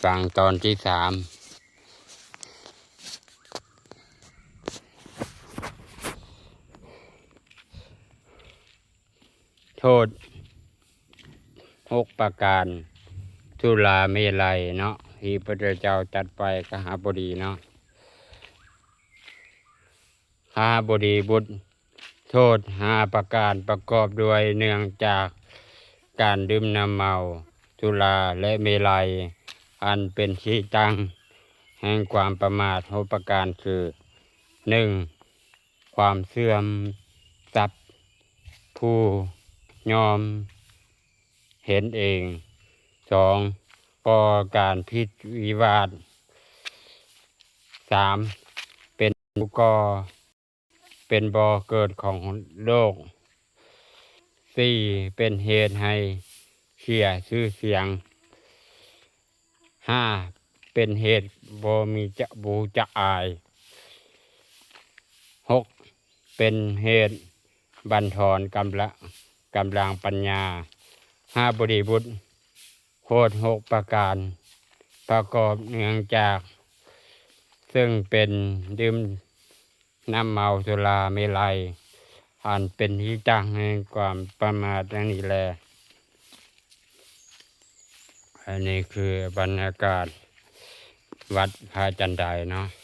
ຟັງຕອນທີສາມ. ໂທດຫົກປະການ ສຸລາເມໄລເນາະ ທີ່ພະພຸດທະເຈົ້າຕັດໄປ ຄະຫະບໍດີເນາະ ຄະຫະບໍດີບຸດ. ໂທດຫ້າປະການປະກອບດ້ວຍ ເນື່ອງຈາກການດື່ມນ້ຳເມົາ ສຸລາ ແລະ ເມໄລ ອັນເປັນທີ່ຕັ້ງແຫ່ງຄວາມປະໝາດ ຫົກປະການຄື: ໜຶ່ງ ຄວາມເສື່ອມຊັບຜູ້ຍອມເຫັນເອງ, ສອງ ກໍ່ການຜິດວິວາດ, ສາມ ເປັນຜູ້ກໍ່ ເປັນບໍ່ເກີດຂອງໂລກ, ສີ່ ເປັນເຫດໃຫ້ເສຍຊື່ສຽງ, ຫ້າ ເປັນເຫດບໍ່ມີຈະ ບໍ່ຈະອາຍ, ຫົກ ເປັນເຫດບັນທອນກຳລະ ກຳລັງປັນຍາ. ຄະຫະບໍດີບຸດ ໂທດຫົກປະການປະກອບເນື່ອງຈາກ ເຊິ່ງເປັນດື່ມນ້ຳເມົາສຸລາເມໄລ ອັນເປັນທີ່ຕັ້ງແຫ່ງຄວາມປະໝາດດັ່ງນີ້ແລ. ອັນນີ້ຄືບັນຍາກາດວັດພະຈັນໄດເນາະ.